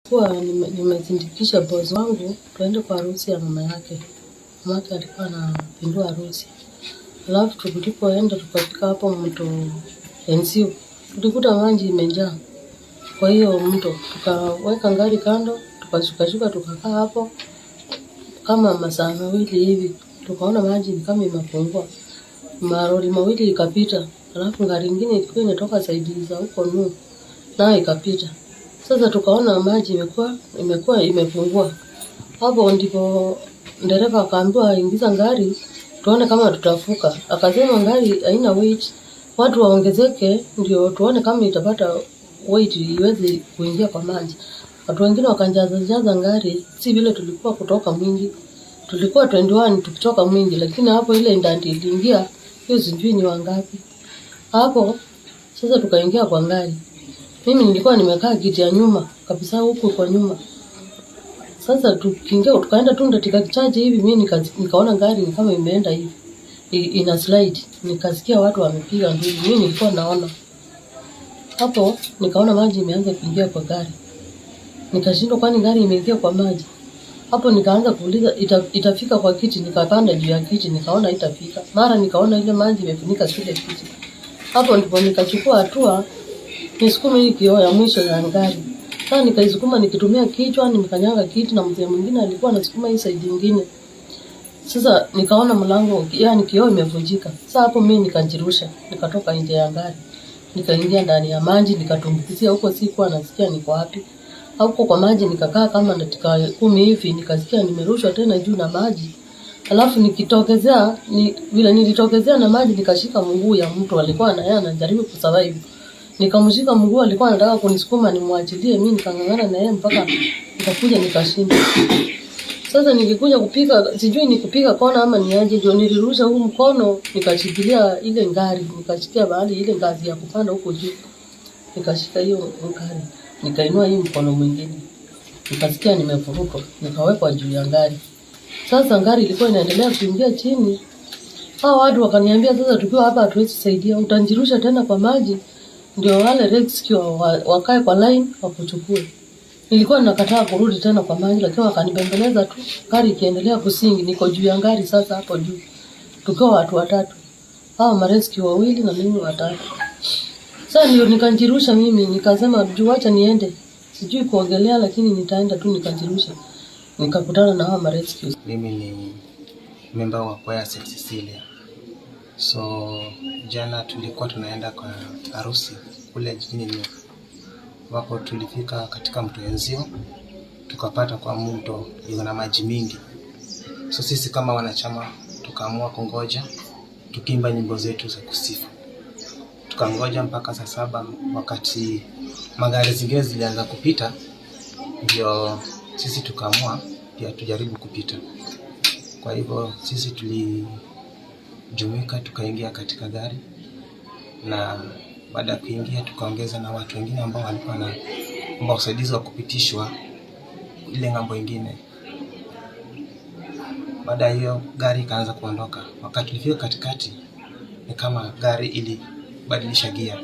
Kuwa nimesindikisha boss wangu tuende kwa harusi ya mama yake. Mama yake alikuwa anapindua harusi. Alafu tulipoenda tukafika hapo mto Enziu, tulikuta maji imejaa. Kwa hiyo mto tukaweka gari kando, tukashukashuka tukakaa hapo kama masaa 2 hivi, tukaona maji ni kama imepungua. Maroli 2 ikapita, alafu gari ingine ilikuwa inatoka side za huko Nuu, nayo ikapita. Sasa tukaona maji imekuwa imepungua. Hapo ndipo dereva akaambiwa ingiza gari tuone kama tutavuka. Akasema gari haina weight, watu waongezeke ndio tuone kama itapata weight iweze kuingia kwa maji. Watu wengine wakajaza jaza gari, si vile tulikuwa kutoka Mwingi. Tulikuwa 21 tukitoka Mwingi, lakini hapo ile ndani iliingia, hiyo sijui ni wangapi. Hapo sasa tukaingia kwa gari. Mimi nilikuwa nimekaa kiti ya nyuma kabisa huku kwa nyuma. Sasa tukiingia tukaenda tu dakika chache hivi, mimi nikaona gari ni kama imeenda hivi. Ina slide. Nikasikia watu wamepiga nduru. Mimi nilikuwa naona. Hapo nikaona maji imeanza kuingia kwa gari. Nikashindwa kwani gari imeingia kwa maji. Hapo nikaanza kuuliza itafika kwa kiti, nikapanda juu ya kiti nikaona itafika. Mara nikaona ile maji imefunika kile kiti. Hapo ndipo nikachukua hatua nisukume hii kioo ya mwisho ya gari. Sasa nikaisukuma nikitumia kichwa, nimekanyaga kiti na mzee mwingine alikuwa anasukuma hii side nyingine. Sasa nikaona mlango, yani kioo imevunjika. Sasa hapo mimi nikajirusha, nikatoka nje ya gari. Nikaingia ndani ya maji, nikatumbukizia huko, sikuwa nasikia niko wapi. Huko kwa maji nikakaa kama dakika 10 hivi, nikasikia nimerushwa tena juu na maji. Alafu nikitokezea, vile nilitokezea na maji nikashika mguu ya mtu alikuwa na yeye anajaribu kusurvive. Nikamshika mguu, alikuwa anataka kunisukuma nimwachilie, mimi nikang'ang'ana na yeye mpaka nikakuja nikashinda. Sasa nikikuja kupiga, sijui ni kupiga kona ama ni aje, ndio nilirusha huu mkono nikashikilia ile ngari, nikashikia bahali ile ngazi ya kupanda huko juu. Nikashika hiyo ngari, nikainua hii mkono mwingine. Nikasikia nimevurutwa, nikawekwa juu ya ngari. Sasa ngari ilikuwa inaendelea kuingia chini. Hao watu wakaniambia sasa tukiwa hapa hatuwezi saidia, utanjirusha tena kwa maji ndio wale rescue wakae kwa line wakuchukue. Nilikuwa nakataa kurudi tena kwa maji, lakini wakanibembeleza tu. Gari ikiendelea kusink, niko juu ya gari sasa hapo juu. Tukiwa watu watatu. Hao marescue 2 na mimi 3. Sasa ndio nikanjirusha mimi, nikasema juu acha niende. Sijui kuogelea lakini nitaenda tu, nikajirusha. Nikakutana na hao marescue. Mimi ni member wa kwaya St. Cecilia. So jana tulikuwa tunaenda kwa harusi kule jijini Nyeri, ambapo tulifika katika mto Enzio, tukapata kwa mto iko na maji mingi. So sisi kama wanachama tukaamua kungoja tukiimba nyimbo zetu za kusifu. Tukangoja mpaka saa 7 wakati magari zingine zilianza kupita, ndio sisi tukaamua pia tujaribu kupita. Kwa hivyo sisi tulijumuika tukaingia katika gari, na baada ya kuingia tukaongeza na watu wengine ambao walikuwa na usaidizi wa kupitishwa ile ng'ambo ingine. Baada ya hiyo gari ikaanza kuondoka. Wakati tulifika katikati ni kama gari ilibadilisha gia.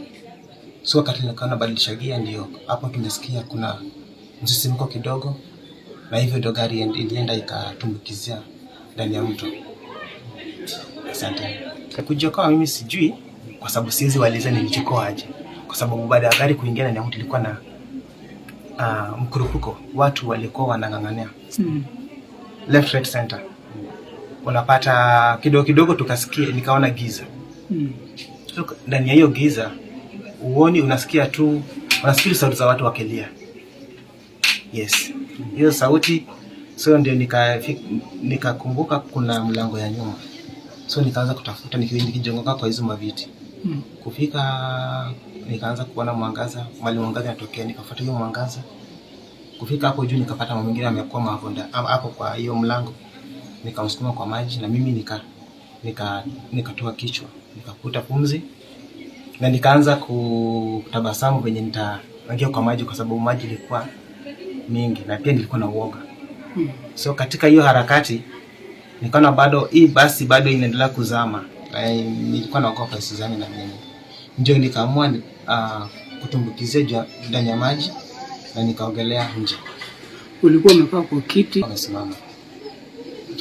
So wakati nikaona badilisha gia, ndio hapo tumesikia kuna msisimko kidogo, na hivyo ndio gari ilienda ikatumbukizia ndani ya mto. Asante. Kujiokoa mimi sijui, kwa sababu siwezi waeleza nilijiokoa aje, kwa sababu baada ya gari kuingia ndani ya mto ilikuwa na mkurupuko, watu walikuwa wanang'ang'ania left right center. Unapata kidogo kidogo tukasikia, nikaona giza. So ndani ya hiyo giza uoni, unasikia tu, unasikia sauti za watu wakilia. Yes, hiyo sauti. So ndio nikakumbuka kuna mlango ya nyuma. So nikaanza kutafuta nikijongoka kwa hizo maviti. Kufika nikaanza kuona mwangaza, mahali mwangaza inatokea, nikafuata hiyo mwangaza. Kufika hapo juu nikapata mama mwingine amekwama hapo hapo kwa hiyo mlango. Nikamsukuma kwa maji na mimi nikatoa kichwa, nikakuta pumzi na nikaanza kutabasamu venye nitaingia kwa maji, kwa sababu maji ilikuwa mingi na pia nilikuwa na uoga. So katika hiyo harakati nikaona bado hii basi bado inaendelea kuzama, na nilikuwa naogopa isizame na mimi. Ndio nikaamua kutumbukizia ndani ya maji. Na nikaogelea nje. Ulikuwa umekaa kwa kiti? Wamesimama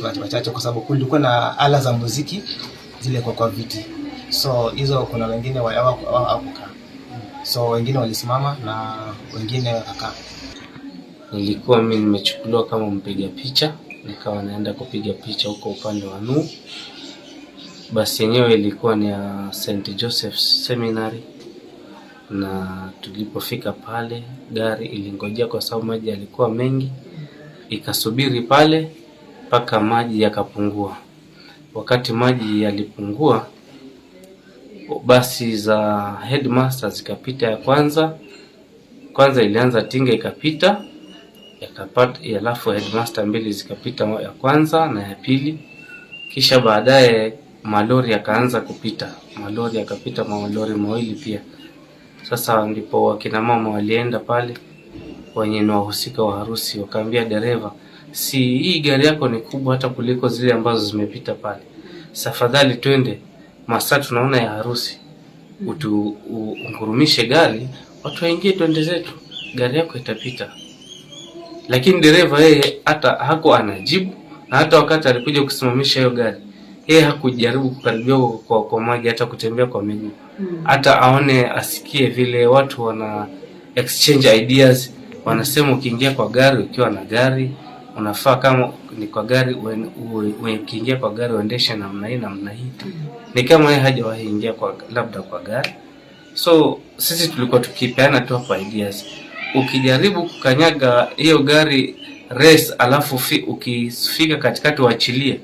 watu wachache, kwa sababu kulikuwa na ala za muziki zile kwa viti, so hizo kuna wengine hawakukaa, so wengine walisimama na wengine wakakaa. Nilikuwa mimi nimechukuliwa kama mpiga picha, nikawa naenda kupiga picha huko upande wa Nuu. Basi yenyewe ilikuwa ni ya St Joseph's Seminary, na tulipofika pale gari ilingojea kwa sababu maji yalikuwa mengi, ikasubiri pale mpaka maji yakapungua. Wakati maji yalipungua, basi za headmaster zikapita ya kwanza kwanza, ilianza tinga ikapita yakapata, alafu headmaster mbili zikapita, ya kwanza na ya pili, kisha baadaye malori yakaanza kupita, malori yakapita malori mawili pia. Sasa ndipo wakina mama walienda pale, wenye ni wahusika wa harusi, wakaambia dereva, si hii gari yako ni kubwa hata kuliko zile ambazo zimepita pale, tafadhali twende masaa tunaona ya harusi, utu ungurumishe gari watu waingie, twende zetu, gari yako itapita. Lakini dereva yeye hata hako anajibu, na hata wakati alikuja kusimamisha hiyo gari, yeye hakujaribu kukaribia kwa maji, hata kutembea kwa miguu, hata aone asikie vile watu wana exchange ideas. Wanasema ukiingia kwa gari, ukiwa na gari unafaa kama ni kwa gari ukiingia kwa gari uendeshe namna hii namna hii. Ni kama yeye hajawahi ingia kwa labda kwa gari, so sisi tulikuwa tukipeana tu hapa ideas. Ukijaribu kukanyaga hiyo gari race, alafu ukifika katikati uachilie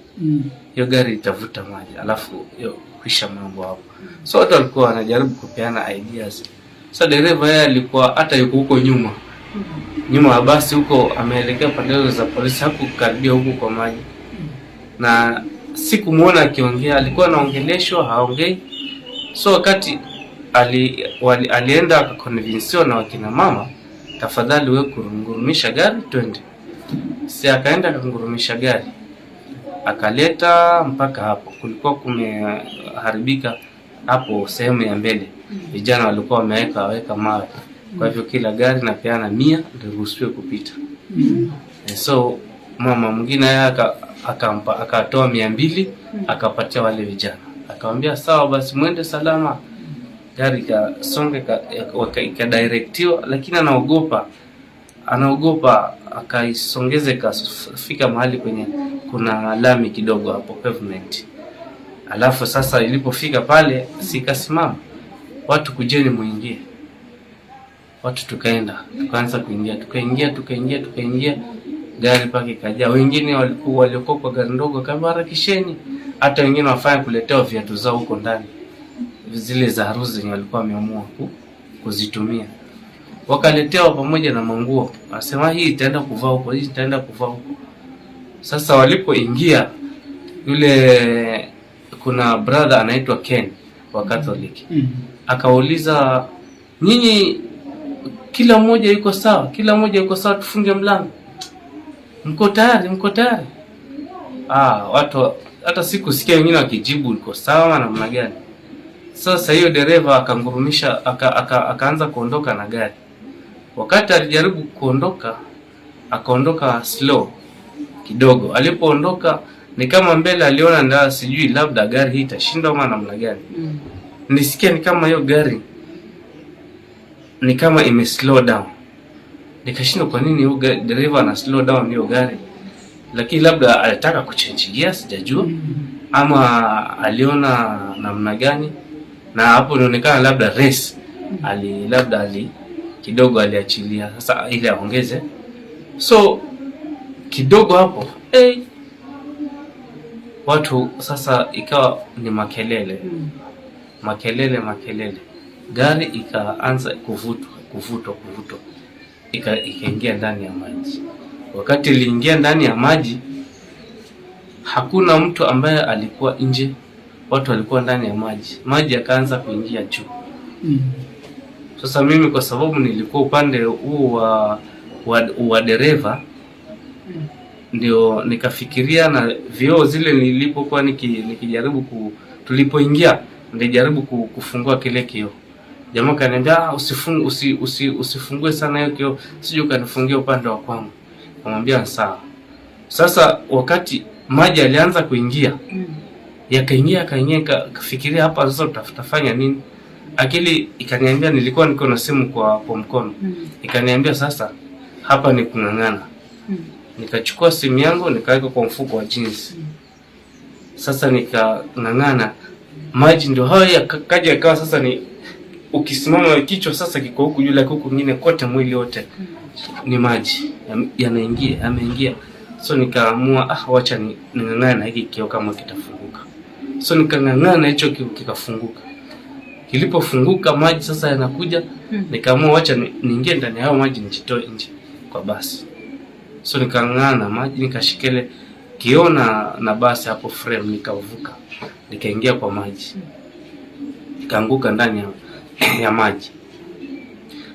hiyo gari itavuta maji, alafu hiyo kisha mambo hapo. So watu walikuwa wanajaribu kupeana ideas. So dereva yeye alikuwa hata yuko huko nyuma nyuma ya basi huko, ameelekea pande za polisi, hakukaribia huku kwa maji, na sikumuona akiongea, alikuwa anaongeleshwa haongei. So wakati alienda akaconvinsiwa na wakina mama, tafadhali wewe kurungurumisha gari twende. Si akaenda akangurumisha gari akaleta mpaka hapo, kulikuwa kumeharibika hapo sehemu ya mbele, vijana walikuwa wameweka weka mawe, kwa hivyo kila gari napeana 100 ndio ruhusiwe kupita. So mama mwingine yeye akampa akatoa 200 akapatia wale vijana, akamwambia sawa basi mwende salama. Gari ikasonga ikadirectiwa, lakini anaogopa akaisongeze ikafika mahali kwenye kuna lami kidogo hapo pavement. Alafu sasa ilipofika pale sikasimama, watu kujeni muingie. Watu tukaenda tukaanza kuingia, tukaingia tukaingia tukaingia, gari pake ikajaa. Wengine walikuwa waliokuwa kwa gari ndogo kama harakisheni, hata wengine wafanya kuletewa viatu zao huko ndani, zile za harusi zenye walikuwa wameamua kuzitumia, wakaletewa pamoja na manguo, wanasema hii itaenda kuvaa huko, hii itaenda kuvaa huko. Sasa walipoingia yule, kuna brother anaitwa Ken wa Catholic, akauliza nyinyi, kila mmoja yuko sawa, kila mmoja yuko sawa, tufunge mlango, mko tayari? Mko tayari? Watu hata sikusikia wengine wakijibu uko sawa namna gani. Sasa hiyo dereva akangurumisha, akaanza kuondoka na gari. Wakati alijaribu kuondoka, akaondoka slow kidogo. Alipoondoka ni kama mbele aliona ndio, sijui labda gari hii itashindwa ama namna gani. Nisikia ni kama hiyo gari ni kama ime slow down. Nikashindwa kwa nini huyo dereva ana slow down hiyo gari, lakini labda alitaka kuchange gear, sijajua ama aliona namna gani, na hapo inaonekana labda race ali labda ali kidogo aliachilia sasa ili aongeze, so kidogo hapo hey, watu sasa ikawa ni makelele makelele makelele, gari ikaanza kuvutwa kuvutwa kuvutwa, ikaingia ndani ya maji. Wakati iliingia ndani ya maji, hakuna mtu ambaye alikuwa nje, watu walikuwa ndani ya maji, maji yakaanza kuingia juu. Sasa mimi kwa sababu nilikuwa upande huu wa dereva, ndio nikafikiria na vioo zile nilipokuwa nikijaribu tulipoingia nilijaribu kufungua kile kioo, Jamaa kaniambia usifungue sana hiyo kioo, sijui ukanifungia upande wa kwangu. Nikamwambia sawa. Sasa wakati maji alianza kuingia, yakaingia yakaingia, nikafikiria hapa sasa utafanya nini? Akili ikaniambia, nilikuwa niko na simu kwa mkono, ikaniambia sasa hapa ni kung'ang'ana. Nikachukua simu yangu nikaweka kwa mfuko wa jeans. Sasa nikang'ang'ana, maji ndio hayo yakaja, yakawa sasa ni ukisimama kichwa sasa kiko huku juu, lakini huku kwingine kote mwili wote ni maji yanaingia, yameingia. So nikaamua wacha ning'ang'ane na hiki kioo kama kitafunguka. So nikang'ang'ana hicho kioo kikafunguka. Kilipofunguka maji sasa yanakuja, nikaamua wacha niingie ndani ya hayo maji nijitoe nje kwa basi. So nikang'ang'ana maji, nikashikele kioo na basi hapo frame, nikavuka nikaingia kwa maji, nikaanguka ndani ya maji.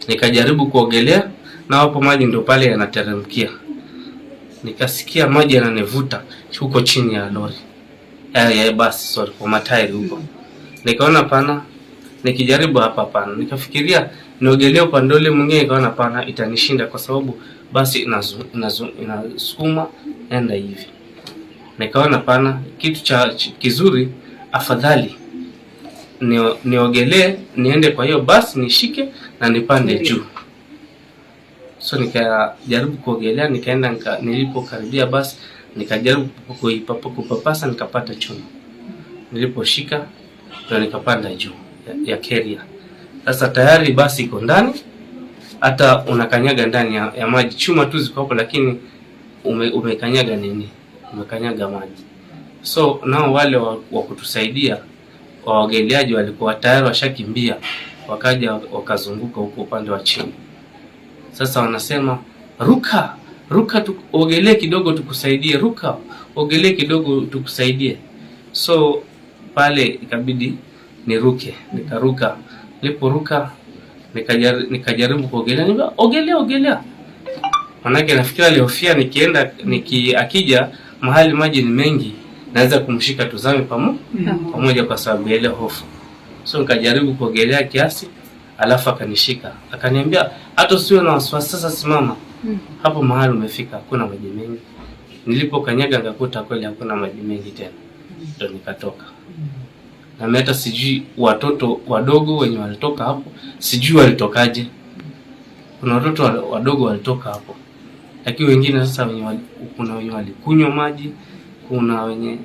Nikajaribu kuogelea na hapo maji ndio pale yanateremkia. Nikasikia maji yananivuta huko chini ya lori ya basi, sorry, kwa matairi huko. Nikaona pana, nikijaribu hapa pana, nikafikiria niogelee upande ule mwingine, nikaona pana itanishinda kwa sababu basi inasukuma enda hivi. Nikaona pana, kitu cha kizuri afadhali niogelee niende kwa hiyo basi nishike na nipande juu. So nikajaribu kuogelea, nikaenda nilipokaribia basi nikajaribu kupapasa, nikapata chuma. Niliposhika ndio nikapanda juu ya carrier. Sasa tayari basi iko ndani, hata unakanyaga ndani ya maji, chuma tu ziko hapo, lakini umekanyaga nini? Umekanyaga maji. So nao wale wa kutusaidia waogeleaji walikuwa tayari washakimbia, wakaja wakazunguka huko upande wa chini. Sasa wanasema ruka ruka, tuogelee kidogo tukusaidie, ruka ogelee kidogo tukusaidie. So pale ikabidi niruke, nikaruka. Niliporuka nikajaribu kuogelea, nikamwambia ogelea ogelea, manake nafikiri alihofia nikienda akija mahali maji ni mengi naweza kumshika tuzame pamoja, kwa sababu ya ile hofu. So nikajaribu kuogelea kiasi, alafu akanishika akaniambia, hata usiwe na wasiwasi, sasa simama hapo mahali umefika, hakuna maji mengi. Nilipokanyaga nikakuta kweli hakuna maji mengi tena, ndio nikatoka. Na mimi hata sijui watoto wadogo wenye walitoka hapo, sijui walitokaje. Kuna watoto wadogo walitoka hapo, lakini wengine sasa wenye kuna wenye walikunywa maji, kuna wenye,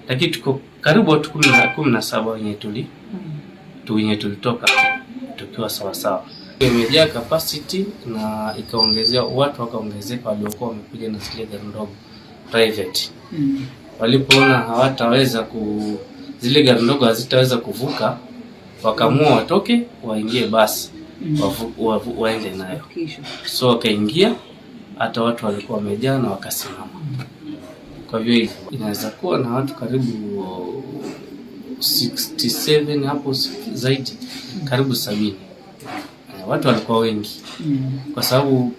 lakini tuko karibu watu 17 wenye wenye tulitoka tukiwa sawa sawa. Imejaa capacity na ikaongezea watu wakaongezeka waliokuwa wamekuja na zile gari ndogo private. Walipoona hawataweza zile gari ndogo hazitaweza kuvuka, wakaamua watoke waingie basi waende nayo. So wakaingia, hata watu walikuwa wamejaa na wakasimama. Kwa hivyo inaweza kuwa na watu karibu 67 hapo zaidi, karibu 70. Watu walikuwa wengi. Kwa sababu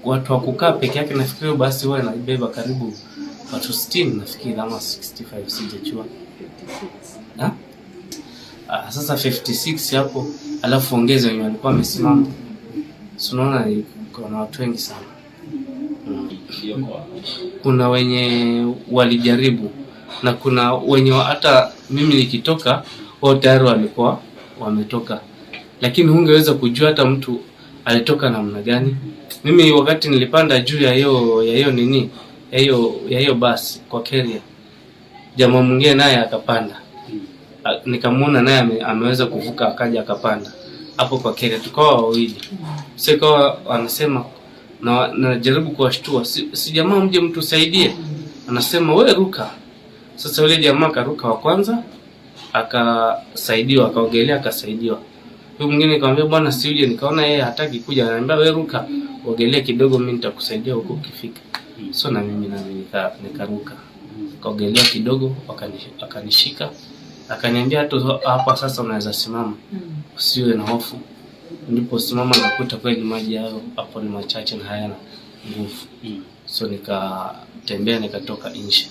watu wa kukaa peke yake nafikiri basi huwa inabeba karibu watu 60 nafikiri ama 65 sijajua. Sasa 56 hapo, alafu ongeze wenye walikuwa wamesimama. So unaona kuna watu wengi sana. Kuna wenye walijaribu na kuna wenye hata mimi nikitoka wao tayari walikuwa wametoka, lakini hungeweza kujua hata mtu alitoka namna gani. Mimi wakati nilipanda juu ya hiyo nini ya hiyo basi kwa carrier, jamaa mwingine naye akapanda, nikamwona naye ameweza kuvuka akaja akapanda hapo kwa carrier, tukawa wawili. Sasa ikawa wanasema na najaribu kuwashtua, si jamaa mje mtusaidie, anasema we ruka. Sasa yule jamaa akaruka wa kwanza akasaidiwa, akaogelea akasaidiwa. Huyu mwingine nikamwambia bwana si uje, nikaona yeye hataki kuja, ananiambia wewe ruka ogelea kidogo, mimi nitakusaidia huko ukifika. So na mimi nikaruka nikaogelea kidogo, akanishika akaniambia hata hapa sasa unaweza simama, usiwe na hofu. Niliposimama nakuta kweli maji hayo hapo ni machache na hayana nguvu. So nikatembea nikatoka nje.